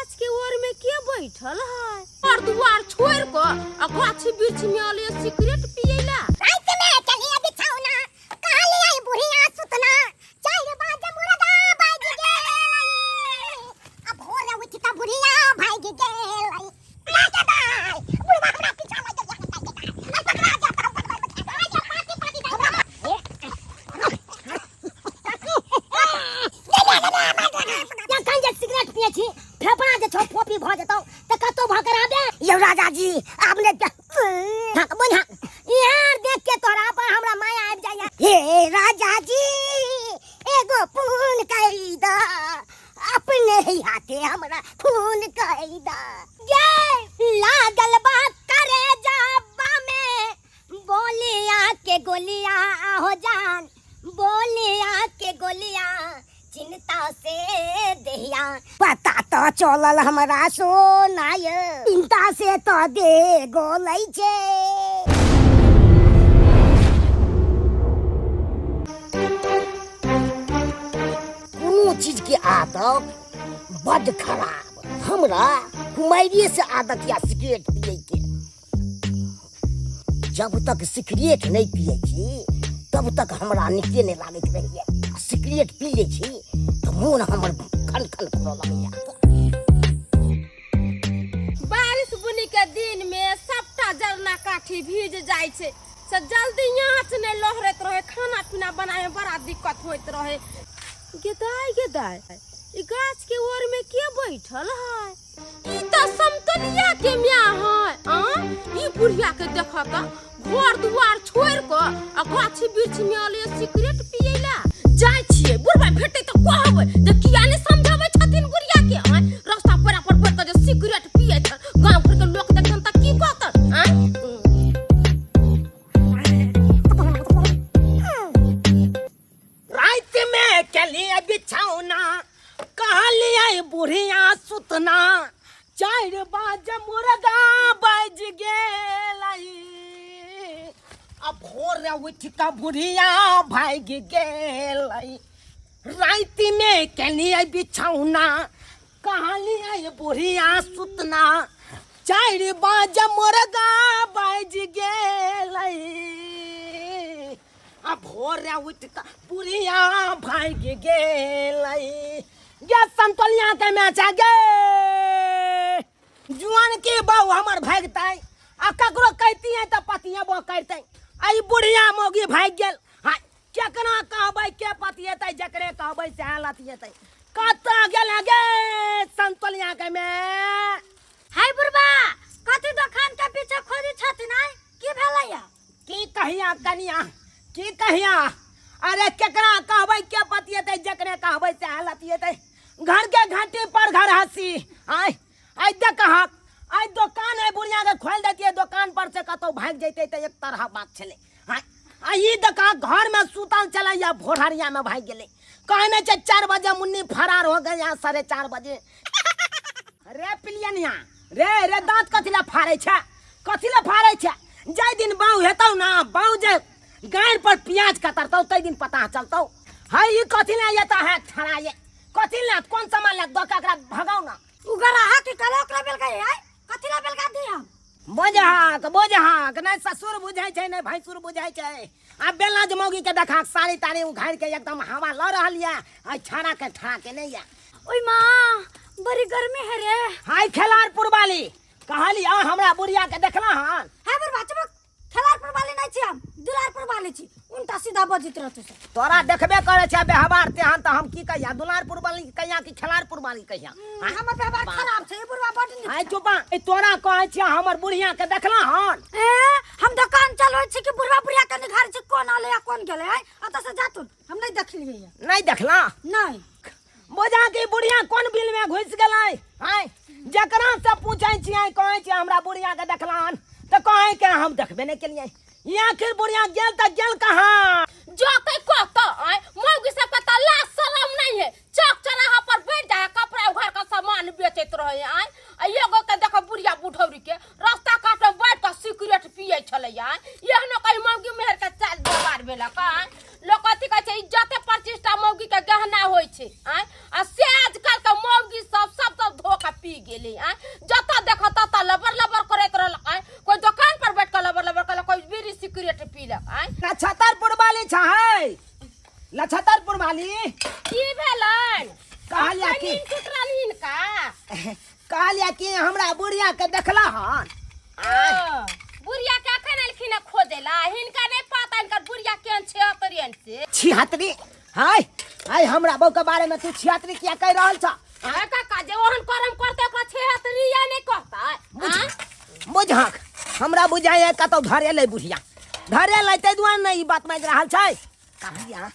गाछ के ओर में के बैठल है और दुआर छोड़ के आ गाछ वृक्ष में अले सिगरेट पियला रात में चलिया बिछौना कहाँ ले आई बुढ़िया सुतना चार बाजे मुर्गा बाज गेलै अब भोर उठ के बुढ़िया भाग गेलै लागे दाई बुढ़वा हमरा पीछा लग गेल आई पकड़ा जाता पकड़ा जाता पाती पाती जखन जे सिगरेट पिए छी फेफड़ा जे छौ फोपी भऽ जेतौ तऽ कतौ भऽ कर आबे यौ राजा जी आब ने हाँ बोल हाँ यहाँ देख के तोरा पर हमरा माया आबि जाइए हे राजा जी एगो फोन करी दा अपने ही हाथे हमरा फोन करी दा ये लागल बा करे जाबा में बोलिया के गोलिया हो जान बोलिया के गोलिया चिंता से देहिया पता तो चलल हमरा सोनाय चिंता से तो दे गोलै छै कोनो चीजके आदत बड्ड खराब हमरा कुमारिए से आदत या सिगरेट पियैके जब तक सिगरेट नहि पियै छी तब तक हमरा नीके नहि लागैत रहैए आ सिगरेट पी लै छी तऽ मोन हमर खन खन करऽ लगैए। बारिश बुनी के दिन में सबटा जरना काठी भीज जाय छै से जल्दी आँच नहि लहरैत रहे, खाना पीना बनाए में बड़ा दिक्कत होइत रहे। गेदाय गेदाय ई गाछ के ओर में के बैठल है? ई त समतलिया के म्या है। आ ई बुढ़िया के देख त घर दुआर छोड़ के आ गाछ वृक्ष में अले सिगरेट पियला जाय छियै। बुढ़बा भेटै त कहबै जे किया ने समझाबै छथिन बुढ़िया के। आय रास्ता पर पर बैठ के जे सिगरेट पियै छ, गांव घर के लोक देखतन त की कहतन? आय रात में केलिए बिछौना कहलिए बुढ़िया सुतना 4 बजे मुर्गा बाज गेलै आ भोर उठ के बुढ़िया भागि गेलै। रात में केलिए बिछौना कहलिए बुढ़िया सुतना 4 बजे मुर्गा बाज गेलै आ भोर उठ के बुढ़िया भागि गेलै। गे संतोलिया के मैच आ गे जुआन के बहू हमर भागतै आ ककरो कहतियै तऽ पतिया बो करतै आ ई बुढ़िया मौगी भागि गेल। हाँ केकरा कहबै के पतियेतै, जकरे कहबै सएह लतियेतै। कतऽ गेल गे संतोलिया के में? हाय बुढ़बा, कथी दोकान के पीछे खोजी छथिन? आय की भेलैया? की कहिया कनिया, की कहिया? अरे केकरा कहबै के पतियेतै, जकरे कहबै सएह लतियेतै। घर के घंटी पर घर हंसी। आय आय देख हक, आय दोकान है बुढ़िया के खोलि दैतियै, दोकान पर से कतौ भागि जैतै तऽ एक तरह बात छलै। आय आ ई दोकान घर में सुतल छलै या भोरहरिया में भागि गेलै। कहै नहि छै 4 बजे मुन्नी फरार हो गया, 4:30 बजे। रे पिलियनिया रे रे दाँत कथी लए फाड़ै छै, कथी लए फाड़ै छै? जाहि दिन बाउ हेतौ ना, बाउ जे गाड़ि पर प्याज कतरतौ ताहि दिन पता चलतौ। है ई कथी लए एतऽ है ठड़ा ये, कथी लए कोन सामान लए दऽ के एकरा भगाउ ना। उ गराहा के कलो ओकरा बेलका है, कथी लए बेलका दी हम? बोझहाक बोझहाक, नहि ससुर बुझै छै नहि भैंसुर बुझै छै। आ बेलाज मौगी के देखा साड़ी ताड़ी उघाड़ि के एकदम हवा लऽ रहल यऽ, आ छाड़ा के ठड़ा के नहि यऽ। ओय माँ बड़ी गर्मी है रे। हाय खेलारपुर वाली कहली आ हमरा बुढ़िया के देखला हन? हाय बुढ़बा चुप, खेलारपुर वाली नहीं छी हम, दुलारपुर वाली छी। उल्टा सीधा बजैत रहतौ सब। तोरा देखबे करे छै व्यवहार तेहन तऽ हम की कहिया, दुलारपुर वाली कहिया कि खेलारपुर वाली कहिया? हमर व्यवहार खराब छै, ई बुढ़बा बड नीक। हाय चुपा, ए तोरा कहै छियै हमर बुढ़िया के देखला हन? ए हम दोकान चलबै छी कि बुढ़बा बुढ़िया के निघार छी, कोन आले आ कोन गेलै? आय अतऽ से जातुन, हम नहीं देखलियै। नहीं देखला? नहीं। बोझा के बुढ़िया कोन बिल में घुस गेलै? आय जकरा से पूछै छियै कहै छियै हमरा बुढ़िया के देखला हन तऽ कहै के हम देखबे नहि केलियै। ई आखिर बुढ़िया गेल तऽ गेल कहाँ? जो कोई कहतो आय मौगी सब के तऽ लाज शरम नहीं है, चौक चौराहा पर बैठ जाए कपड़ा उघार के सामान बेचैत रहे। आय आ एगो के देखो बुढ़िया बुढ़ौरी के रास्ता काट में बैठ के सिगरेट पिए छलै। आय एहनो कहीं मौगी मेहर के चाल व्यवहार भेलक? आय लोक कथी कहै छै, इज्जते प्रतिष्ठा मौगी के गहना होइ छै। आय आ से आजकल के मौगी सब सब सब धो के पी गेली आ जतऽ देखो ततऽ लबर लबर करैत रहल आय कोई दुकान पर बैठ के लबर लबर करलक कोई बीड़ी सिगरेट पीलक आय लछतरपुर वाली छै लछतरपुर वाली की भेलन कहलिया की नींद टूट रहल हिनका कहलिया कि हमरा बुढ़िया के देखला हन ओ, बुढ़िया के अखन एलखिन हँ खोजै ला हिनका नहि पता हिनकर बुढ़िया केहन छै अतरियन से छिहत्तरी हाय हाय हमरा बहू के बारे में तू छिहत्तरी किया कहि रहल छ आय काका जे ओहन करम करते ओकरा छिहत्तरी या नहि कहता आँय? बुझहक हमरा बुझाइए कतौ धरे लै बुढ़िया धरे लै ताहि दुआरे ने ई बात मांगि रहल छै कहलिया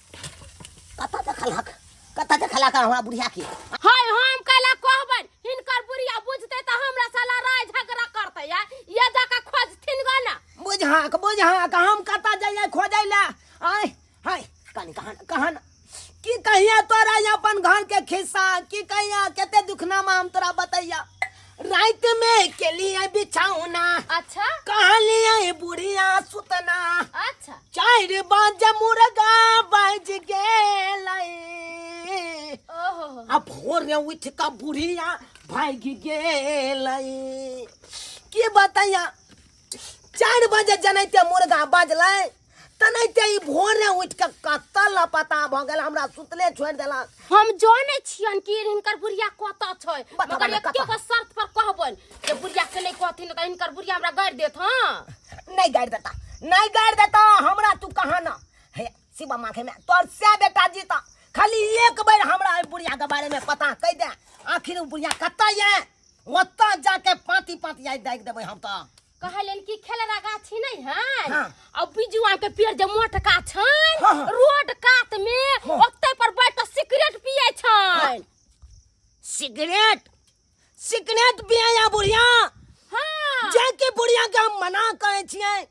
कतऽ देखलहक कतऽ देखलहक हमरा बुढ़िया के हाय हम कैला कहबनि हिनकर बुढ़िया बुझते तऽ हमरा से लड़ाई झगड़ा करते या ये जाके खोजथिन गो ना बुझहक बुझहक हम कतऽ जइयै खोजै लए आय हाय कनी कहन कहन की कहिया तोरा अपन घर के खिस्सा की कहिया कते दुखनामा हम तोरा बतैया रात में के लिए बिछौना अच्छा कहलिए बुढ़िया सुतना अच्छा 4 बजे मुर्गा बाज गेलै ओहो आ भोर में उठ के बुढ़िया भागि गेलै की बतैया 4 बजे जनैते मुर्गा बजलै तनैते ई भोरे उठि के कतऽ लापता भऽ गेल हमरा सुतले छोड़ि देलक हम जानै छियन कि हिनकर बुढ़िया कतऽ छै बता, मगर बता, एके कतऽ? गो शर्त पर कहबनि जे बुढ़िया के नहि कहथिन तऽ हिनकर बुढ़िया हमरा गारि देत हँ नहीं गारि देता नहीं गारि देता हमरा तू कहा ना हे शिवा माखे में तोर से बेटा जीता खाली एक बेर हमरा एहि बुढ़िया के बारे में पता कह दे आखिर उ बुढ़िया कतऽ ये ओतऽ जाके पाती पाती आइ दागि देबै हम तऽ कहलन कि खेलरा गाछी नहीं है हाँ। और बिजुआ के पेड़ जे मोटका छन हाँ, हाँ। रोड कात में हाँ। ओतै पर बैठ के सिगरेट पिए छन सिगरेट सिगरेट पिए या बुढ़िया हाँ जे के बुढ़िया के हम मना करै छियै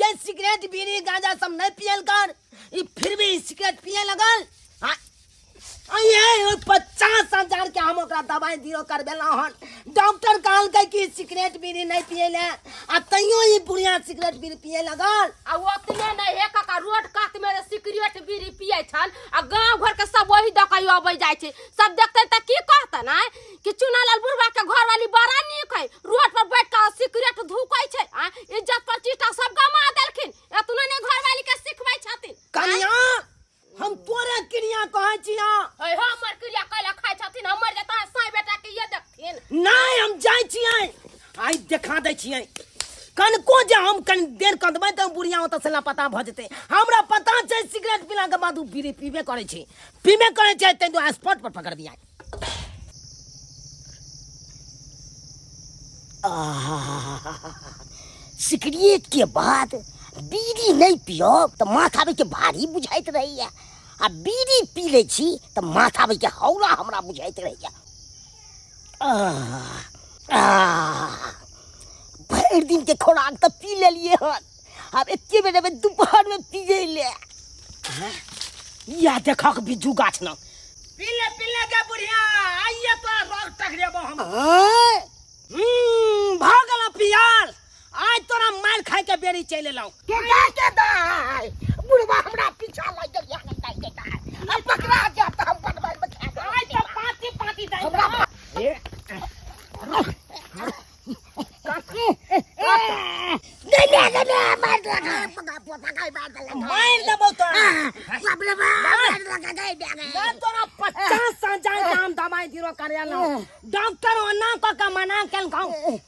जे सिगरेट बीड़ी गांजा सब नहीं पियल कर ई फिर भी सिगरेट पिए लगल हाँ ये 50,000 के हम ओकरा दवाई दियो करबेलहुँ हन डॉक्टर कहलकै कि सिगरेट बीड़ी नहीं पिए ले आ तैयो ई बुढ़िया सिगरेट बीड़ी पिए लगल आ ओतने नहीं हे काका रोड कात में सिगरेट बीड़ी पिए छन आ गांव घर के सब वही दऽ के अबै जाइ छै सब देखते तऽ की कहतन आँय कि चुनालाल बुढ़वा के घर वाली बड़ा नीक है रोड पर बैठ के सिगरेट धूकै छै आँय इज्जत प्रतिष्ठा सब गमा देलखिन एतना नहि घर वाली के सिखबै छथिन कनिया हम तोरे क्रिया कहै छियौ है हमर क्रिया कैला खाइ छथिन हमर जता साई बेटा के ये देखथिन नहीं हम जाइ छियै आइ देखा दै छियै कनको जे हम कनि देर कऽ देबै तऽ बुढ़िया ओतऽ से लापता भऽ जेतै हमरा पता छै सिगरेट पीलाके बाद ओ बीड़ी पीबे करै छै पीबे करै छै ताहि दुआरे स्पॉट पर पकड़ दिया सिगरेट के बाद बीड़ी नहीं पियब तऽ माथा के भारी बुझाइत रहैया आ बीड़ी पी लै छी तऽ माथा के हौला हमरा बुझाइत रहैया भरि दिन के खोराक तऽ पी लेलियै हन आब एके बेर एबै दुपहरमे पियै ले या देखक बिज्जू गाछ न पीले पीले के बुढ़िया आइए तोरा रोग टकरेबो हम भऽ गेल पियाल आइ तोरा मारि खाय के बेरी चलि एलहुँ के के दाय बुढ़वा हमरा पीछा लागि गेल यहाँ दाय के दाय अब पकड़ा जायब तऽ हम बनबै मे खा देब। आइ तऽ पाँती पाँती दाय हमरा नहीं नहीं नहीं नहीं मार लगा पका पका मार लगा मारि देबौ तोरा बाप रे बाप मार लगा गई ना तोरा 50,000 के हम दवाई दिरो करे डॉक्टर ओना कऽ के मना केलकौ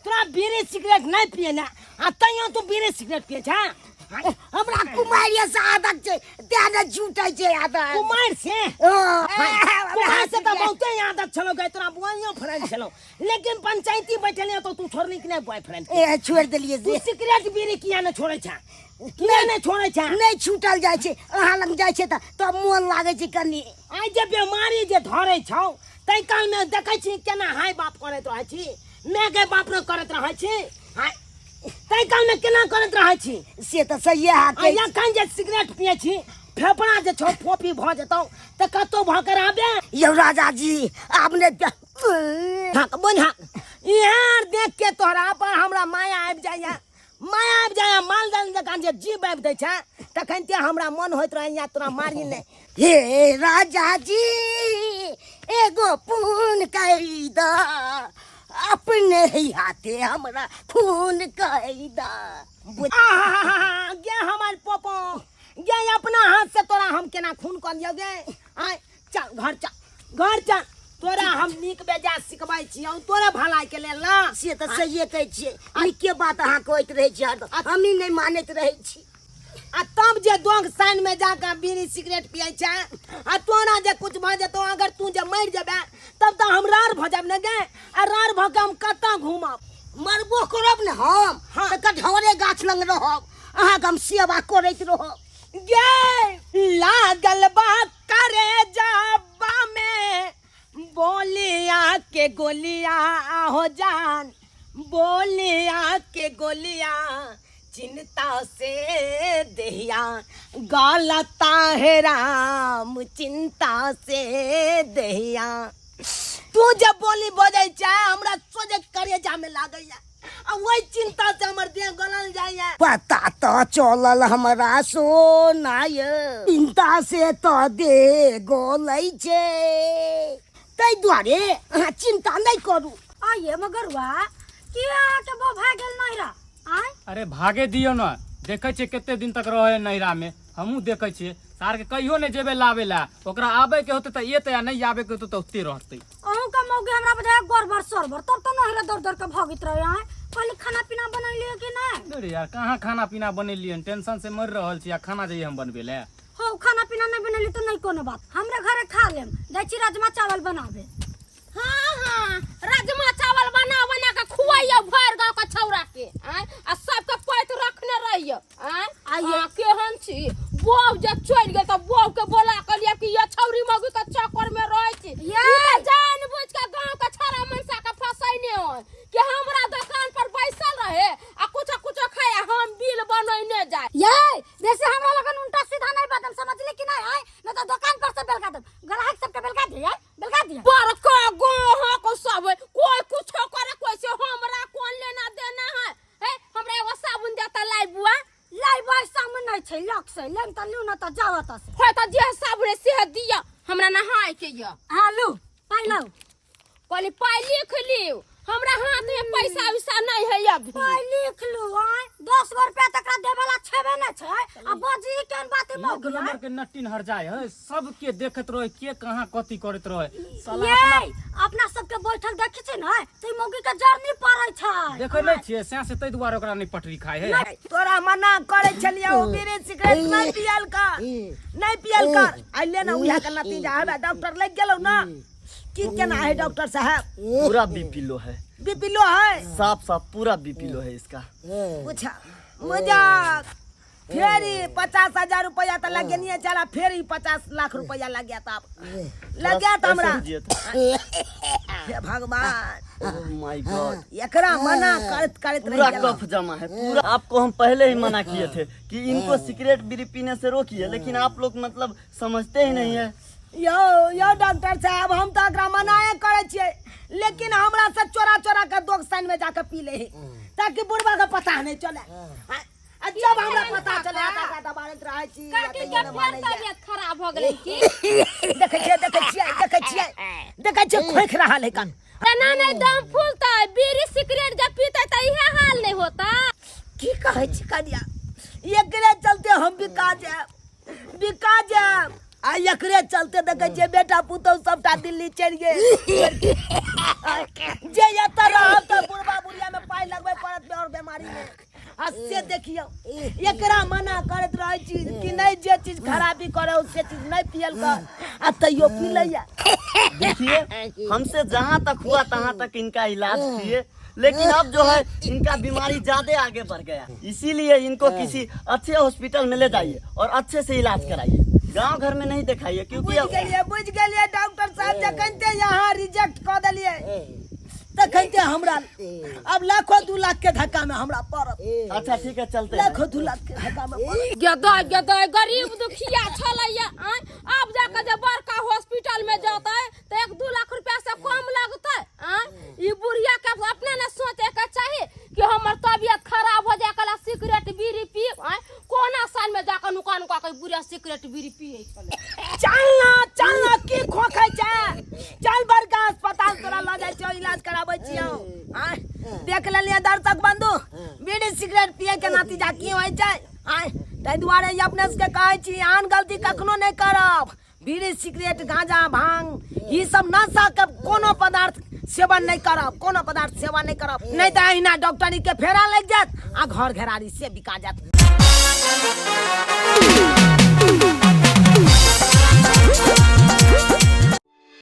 तोरा बीड़ी सिगरेट नहीं पिए ले आ तैयो तू बीड़ी सिगरेट पिए छे हमरा कुमारिया से आदत छै तें ने छूटै छै आदत कुमार से कुमार से तऽ बहुते आदत छलो गए तोरा बॉयो फ्रेंड छलो लेकिन पंचायती बैठल तो तू छोड़नी कि नहीं बॉयफ्रेंड ए छोड़ देलियै तू से सिगरेट बीड़ी किया ने छोड़ै छे किया ने छोड़ै छे नहि छूटल जाइ छै अहाँ लग जाइ छै तऽ तब मोन लागै छै कनि आइ जे बेमारी जे धरै छौ ताहि कालमे देखै छी केना हाय बाप करैत रहै छी माय के बाप ने करैत रहै छी हाय ताहि कालमे केना करैत रहै छी से तऽ सहिए आ हाथ एखन जे सिगरेट पियै छी फेफड़ा जे छौ फोपी भऽ जेतौ तऽ कतौ भऽ के रहबे यौ राजा जी आब ने हक बोल हक इहाँ देख के तोहरा पर हमरा माया आबि जाइए माया आबि जाइए मालजाल जकाँ जे जीव आबि दै छै तखन ते हमरा मन होइत रहैए तोरा मारी नहि हे राजा जी एगो पून करी द आ अपने ही हाथे हमरा खून कैदा। आहा, गे हमर पोपो गे, अपना हाथ से तोरा हम केना खून कऽ दियौ गे? आय चल घर, चल घर चल, तोरा हम नीक बेजा सिखबै छियौ तोरे भलाई के लेल ना। से तऽ सहिए कहै छियै, नीके बात अहाँ कहैत रहै छी हरदम, हमही नहि मानैत रहै छी। आ तब जे दोग साइन में जाके बीड़ी सिगरेट पियै छै, आ तोरा जे कुछ भऽ जेतौ, अगर तू जे मरि जेबे तब तऽ हम रार भऽ जायब ने गे, आ रार भऽ के हम कतऽ घूमब? मरबो करब ने हम। हाँ। तऽ कटहरे गाछ लग रहब, अहाँके हम सेवा करैत रहब। गे लागल बा करे जाबा में बोलिया के गोलिया हो जान, बोलिया के गोलिया, चिंता से देहिया गलता है राम, चिंता से देहिया। तू जब बोली बजै छै हमरा सोझे करेजा में लागैया, आ वही चिंता से हमर देह गलल जाइया। पता तऽ चलल हमरा सोना य, चिंता से तऽ देह गलै छै, ताहि दुआरे अहाँ चिंता नहि करू। आइए मगरुआ, की अहाँके बो भए गेल नैहरा? आँय? अरे भागे दियौ ने, देखै छियै कते दिन तक रहै नैहरा में, हमहूँ देखै छियै सारके कहियो नहि जेबै लाबै लए, ओकरा आबैके होतै तऽ एतै आ नहि आबैके होतै तऽ ओतै रहतै। अहूँके मौगी हमरा बुझाय गड़बड़ सड़बड़, तब तऽ नैहरा दौड़ दौड़ के भगैत रहे। आँय, कहली खाना पीना बनेलियै कि नहि? अरे यार, कहाँ खाना पीना बनेलियै? टेंशन से मरि रहल छी आ खाना जइयै हम बनबै लए? हौ, खाना पीना नहि बनेली तऽ नहि कोनो बात, हमरे घरे खा लेम, जाइ छी राजमा चावल बनाबे। हाँ हाँ, राजमा चावल बना बना के खुआइयो भर गांव के छौरा के। आँय, आ सबके पैत रखने रहियो। आँय? आइए। हाँ, केहन छी बौ, जे चलि गेल तऽ बौ के बोला के लिया कि ये छौरी मौगी के चक्कर में रहै छी। ये! ई तऽ जान बुझ के गांव के छौरा मनसा के फसैने होय कि हमरा दुकान पर बैसल रहे आ कुछो कुछो खाए आ हम बिल बनैने जाय। ये बेसी हमरा लगन उल्टा सीधा नहीं बाजम, समझली कि नहीं? आय नहीं तो दुकान पर से बेलका देब, ग्राहक सबके बेलका दिए, आय बेलका दिए। बड़का गाँव को सब है, कोई कुछो करे कोई से हमरा कौन लेना देना है? हे, हमरा एगो साबुन देता लाई बुआ। लाई बुआ, साबुन नहीं छै, लक से लेम त लू न त जाओ त से। होय त जे साबुन है से दिया, हमरा नहाय के या। हां लू, पाई लाऊ। कहली पाई लिख लियो, हमरा हाथ में पैसा उसा नहीं है अभी। पाई लिख लू। आय 10 गो रुपया तकरा देबे ला छेबे नै छै, आ बजी केन बात एक मौगी? नंबर के नट्टिन हर जाय है, सबके देखैत रहे के कहाँ कथी करैत रहे साला। ये अपना सबके बैठल देखै छै ने त ई मौगी के जर नहीं पड़ै छै। देखै नहि छियै सैं से, ताहि दुआरे ओकरा नहि पटरी खाय है। तोरा मना करे छलियै ओ बीड़ी सिगरेट नहीं पियल कर, नहीं पियल कर, अइले ना उहा के नतीजा हवे। डॉक्टर लग गेलौ ना, की केना है डॉक्टर साहब? पूरा बीपी लो है। बीपी लो है? साफ साफ पूरा बीपी लो है इसका। पूछा मजाक, फेर ई 50,000 रुपया तो लगे नहीं चला, फेर ई 50 लाख रुपया लग गया था, लग गया था हमरा। पैसे दिए थे। हे भगवान। ओह my God. एकरा मना करत करत रह पूरा गेलौं। कफ जमा है पूरा। आपको हम पहले ही मना किए थे कि इनको सिगरेट बीड़ी पीने से रोकिए, लेकिन आप लोग मतलब समझते ही नहीं है। यौ यौ डॉक्टर साहब, हम तऽ एकरा मनाए करै छियै, लेकिन हमरा से चोरा चोरा के दोग साइन में जाके पी ले है ताकि बुढ़वा के पता नहीं चले। आ जब हमरा पता चले त एकरा दबारैत रहै छी। आ काकी तैयो के नहि फेर मानैया। तबियत खराब हो गेलै की? देखै छियै, देखै छियै, देखै छियै, देखै छियै, खोखि रहल है कन। एना नहीं दम फूलता, बीड़ी सिगरेट जब पीते त इहे हाल नहीं होता। की कहै छी कनिया, एकरे चलते हम बिका जायब, बिका जायब, आ एकरे चलते देखै छियै बेटा पुतहु सबटा दिल्ली चलि गेल। जे एतऽ रहब तऽ बुढ़बा बुढ़िया में पाइ लगबै पड़त और बीमारी में। आ से देखियौ, एकरा मना करैत रहै छी कि नहि जे चीज खराबी करे से चीज नहि पियल कर, आ तैयो पी लैया। देखिए, हमसे जहाँ तक हुआ तहाँ तक इनका इलाज किए, लेकिन अब जो है इनका बीमारी ज्यादा आगे बढ़ गया, इसीलिए इनको किसी अच्छे हॉस्पिटल में ले जाइए और अच्छे से इलाज कराइए, गांव घर में नहीं दिखाइए क्योंकि बुझि गेलियै, बुझि गेलियै डॉक्टर साहब, जखन ते यहाँ रिजेक्ट कऽ देलियै तखन ते हमरा अब लाखों 2 लाख के धक्का में हमरा पड़त। अच्छा ठीक है, चलते हैं। लाखों 2 लाख के धक्का में पड़त। गदय गदय गरीब दुखिया छलैया, आँय, आब जाके जे बड़का हॉस्पिटल में जतै तऽ 1-2 लाख रुपया से कम लगतै? आँय, ई बुढ़िया के अपने ने सोचे के चाही कि हमर तबियत खराब हो जाए कला सिगरेट बीड़ी पी। आँय, कोना साल में जाके नुका नुका के बुढ़िया सिगरेट बीड़ी पिए छलै। चल ना, चल ना, की खोखै छै? चल बड़का अस्पताल तोरा लऽ जाइ छियौ, इलाज कराबै छियौ। यौ। आँय, देख लेलियै दर्शक बंधु, बीड़ी सिगरेट पिए के नतीजा की होइ छै। आँय, ताहि दुआरे ई अपने सबके कहै छी, आन गलती कखनो नहि करब। बीड़ी सिगरेट गांजा भांग ई सब नशा के कोनो पदार्थ सेवन नहि करब, कोनो पदार्थ सेवन नहि करब, नहि तऽ अहिना डॉक्टरी के फेरा लागि जायत आ घर घेरारी से बिका जायत।